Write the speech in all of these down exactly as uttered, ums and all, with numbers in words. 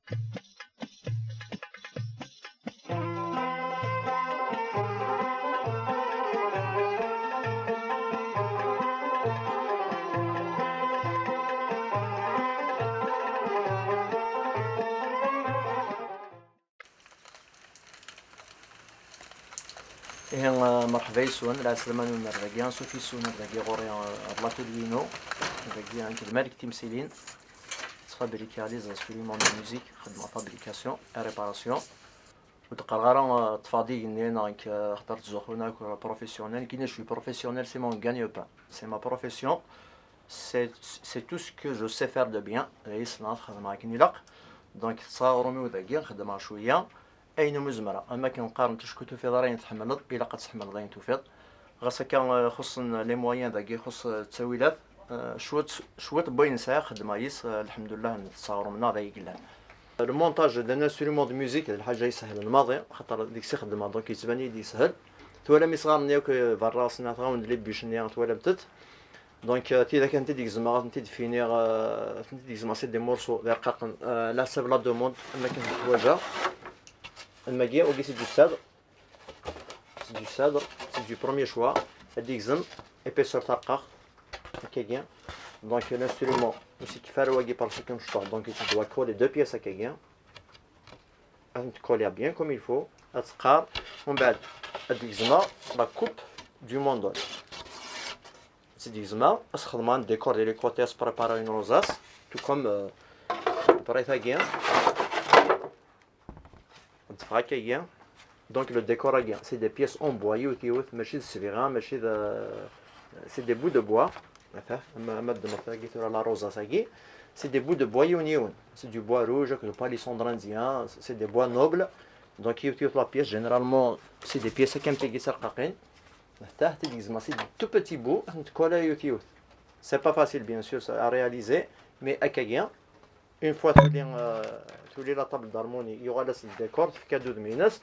Ihi, eh, merḥba yes-wen, lɛeslama-nwen ar dagi, ansuf yes-wen ar dagi ɣur-i, eh, ar l'atelier-inu. Dagi, nekk d Malik Timsilin, ttfabrikaɣ les instruments de musique, xeddmeɣ fabrication et réparation. Ur d-qqareɣ ara, eh, ṭṭfeɣ-d igenni neɣ nekk, eh, xaṭer ttzuxxun akk, eh, professionnel. Nekkini, je suis professionnel, c'est mon gagne-pain, c'est ma profession. C'est, c'est tout ce que je sais faire de bien. D ayen ssneɣ ad xedmeɣ akken ilaq. Donc, ṭṭseɣ aɣrum-iw dagi, xeddmeɣ cwiya. Ayen umi zemreɣ. Am akken qqaren, acku tufiḍ ara ayen tḥemmleḍ, ilaq ad tḥemmleḍ ayen tufiḍ. Ɣas akka, eh, xuṣṣen les moyens dagi, xuṣṣ, eh, ttawilat, eh, cwiṭ, cwiṭ n wayen sɛiɣ xeddmeɣ yis, eh, lḥemdullah, ṭṭseɣ aɣrum-nneɣ d ay yellan. Le montage d'un instrument de musique d lḥaǧa isehlen maḍi, xaṭer deg-s i xeddmeɣ, donc yettban-iyi-d yeshel. Twalam isɣaren-nni akk, eh, berra, ssneɣ tɣawen-d les bûches-nni, twalam-tent. Donc, euh, tidak ad tent-id-gezmeɣ, ad tent-id-finiɣ, euh, ad tent-id-gezmeɣ, c'est des morceaux d irqaqen, euh, la sève la demande, am akken teḥwaǧeɣ. Am wagi, wagi c'est du cèdre. C'est du cèdre, c'est du premier choix. Ad d-igzem épaisseur tarqaɣt, akkagi. Donc, l'instrument, ur s-ikeffi ara wagi parce que mecṭuḥ, donc tu dois coller deux pièces, akkagi. Ad tent-coller bien comme il faut, ad teqqar. Umbeɛd, ad d-gezmeɣ la coupe du mandole. Ad tt-id-gezmeɣ, ad s-xedmeɣ un décor des côtés, ad s-préparer une rosace, tout comme, euh, pareil tagi. Ad d-teffeɣ akkagi. Donc le décor-agi, c'est des pièces en bois, yiwet yiwet, mačči d sbiɣa, mačči d, c'est des bouts de bois. Ata, ama, ama ddmeɣ tagi tura la rosace-agi, c'est des bouts de bois yiwen yiwen. C'est du bois rouge, akked palissandre indien, c'est des bois nobles. Donc yiwet yiwet la pièce, généralement, c'est des pièces akka am tigi d tarqaqin. Ata, ad tt-id-gezmeɣ, c'est des tout petits bouts, ad tent-coller yiwet yiwet. C'est pas facile, bien sûr, ça, à réaliser, mais akkagi, une fois tuli, euh, tuli la table d'harmonie, yuɣal-as le décor, tefka-d udem-ines,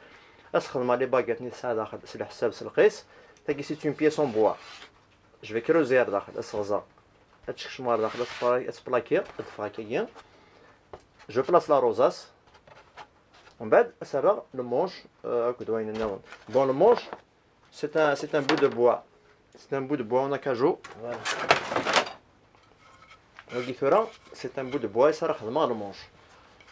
ad s-xedmeɣ les baguettes-nni tesɛa daxel, s leḥsab, s lqis. Tagi, c'est une pièce en bois. Je vais creuser ar daxel, ad s-ɣzeɣ. Ad tt-kecmeɣ ar daxel, ad tt-pla-, ad tt-plakiɣ, ad d-teffeɣ akkagi. Je place la rosace. Umbeɛd, ad s-rreɣ le manche, euh, akked wayen nniḍen. Bon, le manche, c'est un, c'est un bout de bois. C'est un bout de bois en acajou. Voilà. Wagi tura, c'est un bout de bois, i s ara xedmeɣ le manche.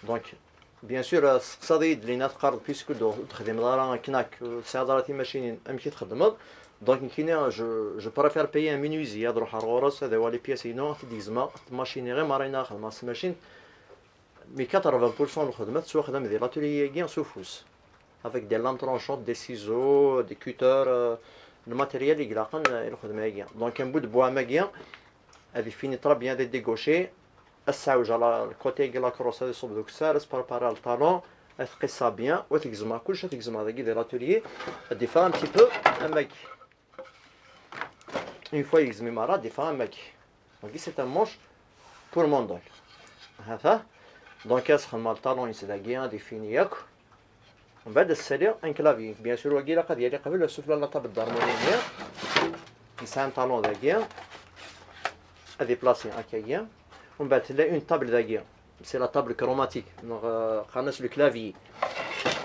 Donc, bien sûr, euh, testeqsaḍ-iyi-d, Lina, teqqareḍ, puisque ur d-, ur d-texdimeḍ ara knak, ur tesɛiḍ ara timacinin, amek i txeddmeḍ? Donc, nekkini, je, je préfère payer un menuisier, ad ruḥeɣ ɣur-s, ad awiɣ les pièces-inu, ad t-id-gezmeɣ, tamacini ɣir mi ara iniɣ xedmeɣ s tmacint. Mais quatre-vingts pour cent n lxedma tettwaxdam di l'atelier-agi s ufus, avec des lames tranchantes, des ciseaux, des cutters, euh, le matériel i ilaqen, euh, i lxedma-agi. Donc, un bout de bois am wagi, ad ifini très bien, ad dégaucher, ad s-ɛawjeɣ la, le côté-agi, la crosse, ad iṣubb d ukessar, ad s-préparer le talon, ad t-qisseɣ bien, u ad t-gezmeɣ kullec, ad t-gezmeɣ dagi di l'atelier, ad d-iffeɣ un petit peu am wagi. Une fois yegzem i merra, ad d-iffeɣ am wagi. Wagi, c'est un manche pour mandole. Hata. Donc, ad s-xedmeɣ le talon-ines dagi, ad ifini yakk. Mbeɛd, ad s-ssaliɣ un clavier. Bien sûr, wagi ilaq ad yali qbel, sufella la table d'harmonie-nni. Yesɛa un talon dagi. Ad iplasi akkagi. Mbeɛd, tella une table dagi. C'est la table chromatique. Neɣ, euh, qqaren-as le clavier.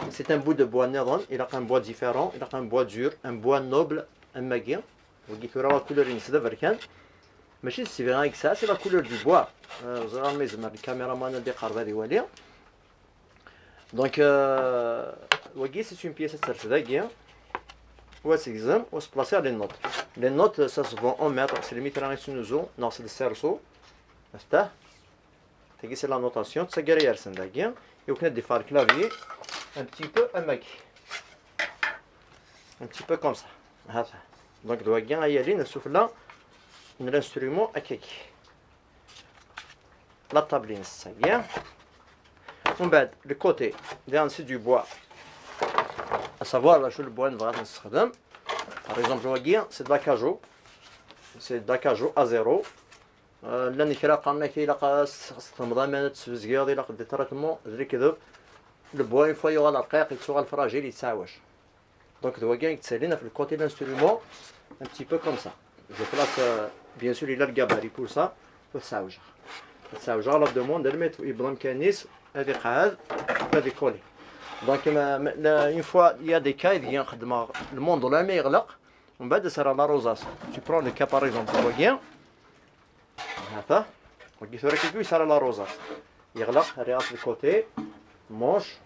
C'est un bout de bois nniḍen. Ilaq un bois différent. Ilaq un bois dur, un bois noble, am wagi. Wagi tura la couleur-ines d aberkan. Mačči d sbiɣa i yesɛa, c'est la couleur du bois. Euh, ẓriɣ ma yezmer le caméraman ad iqerreb ad iwali. Donc, euh, wagi, c'est une pièce ad ters dagi. U ad tegzem, u ad s-placer les notes. Les notes, ça se vend en mètres, s lmitra i ttnuzu, neɣ s lsersu. Aftah. Tagi, c'est la notation, d taggara yersen dagi. Iwakken ad d-iffeɣ le clavier, un petit peu am wagi. Un petit peu comme ça. Hata. Donc, d wagi ay yalin sufella n l'instrument akkagi. La table-ines d tagi. Mbeɛd, le côté, daɣen, c'est du bois. À savoir, d acu le bois nebɣa ad nessexdem. Par exemple, wagi, c'est de l'acajou. C'est de l'acajou à zéro. Euh, llan kra qqaren-ak ilaq ad s-, s-, txedmeḍ aman, ad tesbezgeḍ, ilaq des traitements, d lekdeb. Le bois, une fois yuɣal rqiq, yettuɣal fragile, yettɛawaj. Donc, d wagi i yettalin ɣef le côté de l'instrument, un petit peu comme ça. Je place, euh, bien sûr, il a le gabarit pour ça, ur t-ssɛawjeɣ. Ad sɛewjeɣ la demande almi yewweḍ amkan-is, ad iqeɛɛed, ad ikoli. Donc, ma, ma, la, une fois, il y a des cas, ideg xeddmeɣ lmundul almi yeɣleq, ومبعد ad s-rreɣ la rosace. Tu prends le cas, par exemple, wagi, hata, wagi tura kiki yesɛa la rosace. Yeɣleq, rriɣ-as le côté, manche,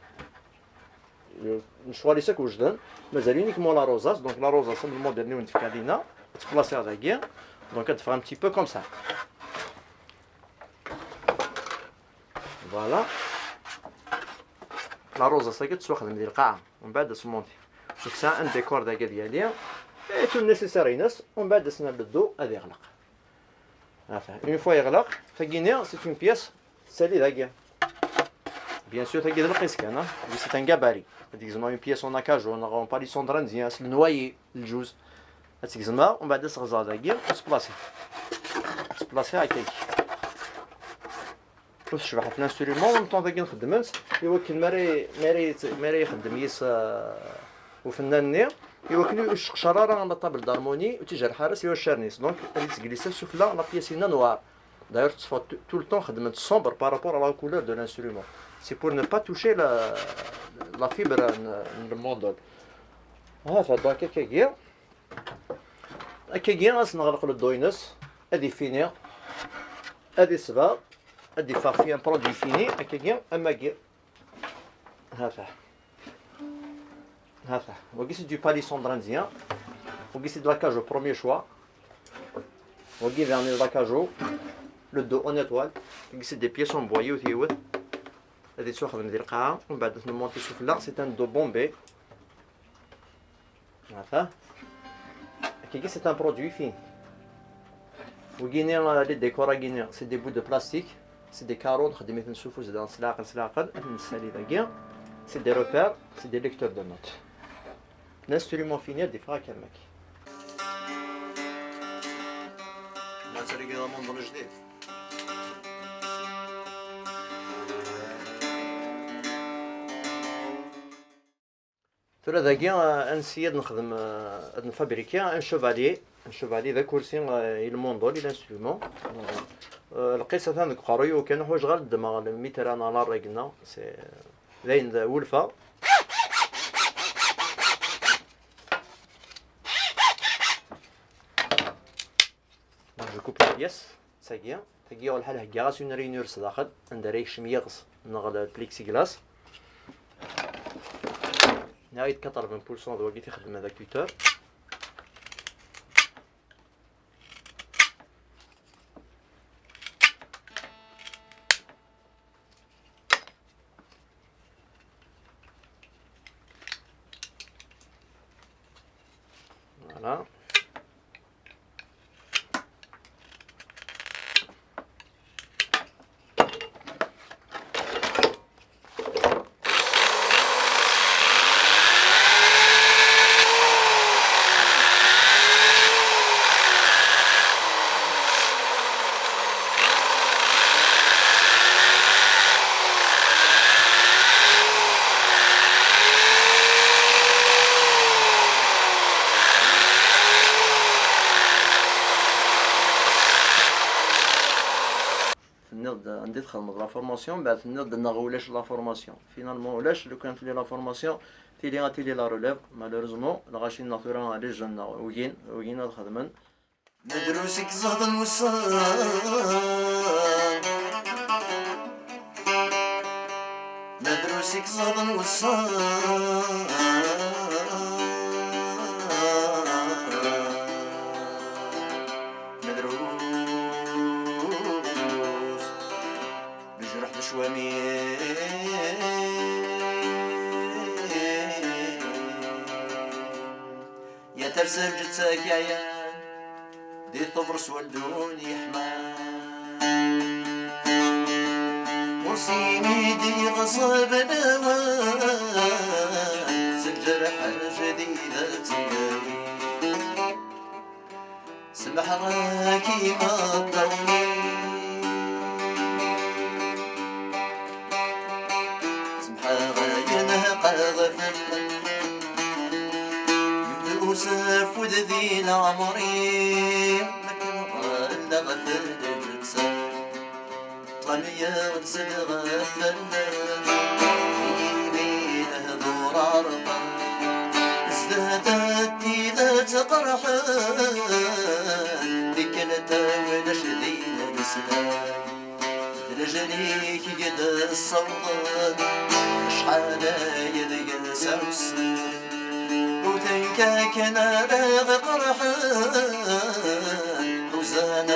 lecɣal-is akk wejden, mazal uniquement la rosace, donc la rosace am lmodèle-nni i wen-d-fkiɣ dinna, ad tt-placiɣ dagi, donc ad d-teffeɣ un petit peu comme ça. Voilà. La rosace-agi ad tettwaxdem di lqaɛa, mbeɛd ad s-montiɣ. Donc tesɛa un décor dagi ad yali, et tout le nécessaire-ines, mbeɛd ad s-nerr le dos ad yeɣleq. Enfin, une fois yeɣleq, tagi-nni, c'est une pièce tettali dagi. Bien sûr, tagi d lqis kan, hein. C'est un gabarit. Ad gezmeɣ une pièce en acajou, neɣ en palissandre indien, s le noyer, lǧuz. Ad tt-gezmeɣ, mbeɛd ad s-ɣzeɣ dagi, ad s-placiɣ. Ad s-placiɣ akka. Ur tecbeḥ l'instrument, en même temps dagi nxeddem-tt, i wakken mi ara, mi ara, mi ara ixeddem yis, euh, ufennan-nni, i wakken ur yesseqcar ara la table d'harmonie, ur tt-ijerreḥ ara s waccaren-is. Donc, ad yettglis sufella la pièce-inna noire. D'ailleurs, tetteffeɣ tout, tout le temps xeddment sombre par rapport à la couleur de l'instrument. C'est pour ne pas toucher la, la fibre n, n lmundul. Hata, donc, akkagi. Akkagi, ad s-neɣleq le dos-ines, ad ifini, ad isbeɣ, ad d-iffeɣ fi un produit fini, akkagi, am wagi. Hata. Hata. Wagi c'est du palissandre indien. Wagi c'est de l'acajou premier choix. Wagi vernis de l'acajou. Le dos en étoile. Wagi c'est des pièces en bois, yiwet yiwet. Ad yettwaxdem di lqaɛa, mbeɛd ad t-nmonti sufella, c'est un dos bombé. Hata. Akkagi, c'est un produit fini. Wagini, euh, les décors-agini, c'est des bouts de plastique, c'est des carreaux, nxeddem-iten s ufus, dan s leɛqel, s leɛqel, ad nessali dagi. C'est des repères, c'est des lecteurs de notes. L'instrument fini ad d-iffeɣ akka am wagi. Ma d-tergiḍ amundul ajdid. Tura dagi, euh, ad nessiy ad nexdem, euh, ad nfabriki un chevalier. Un chevalier d akursi, euh, i lmundul, i l'instrument. Euh, lqis atan deg uqerruy-iw kan, ur ḥwaǧeɣ ara ad ddmeɣ lmitra neɣ la règle-nni. C'est, euh, d ayen d wulfa. Donc, je coupe la pièce, d tagi. Tagi yuɣ lḥal heggaɣ-as une rainure s daxel, anda ara yekcem yiɣes neɣ le plexiglas. Nniɣ-ak-d quatre-vingts pour cent d wagi i t-ixeddmen d akuteur. Voilà. Tenniḍ-d anda i txedmeḍ la formation, mbeɛd tenniḍ-d neɣ ulac la formation. Finalement ulac, lukan tili la formation, tili ad tili la relève. Malheureusement, lɣaci-nneɣ tura, les jeunes-nneɣ ugin, ugin ad xedmen. Ma drus i iẓaden wussan, ma drus i iẓaden wussan, ma drus, lejruḥ d ccwami. Ya tersa lǧetta-k yeɛyan, di teḍres waldun yeḥman. Ur s-yini d-iɣṣeb lawan, s lǧerḥ ajdid ad tt-nawi. Semḥeɣ-ak imeṭṭawen-im, semḥeɣ ayen heqqa ɣef lmal. Yewwet useffud di leɛmer-im, akken ɣelleɣ ɣef lǧetta. Qqen yiɣes-d ɣef fell-am, imi lehdur rqan. Zdat-s tidet qerḥen, tikkelt ulac din leslak. D leǧel-ik i d-ssawḍen, acḥal aya deg-s awsen. Wten-k akken ara ɣ-qerḥen, ḥuzan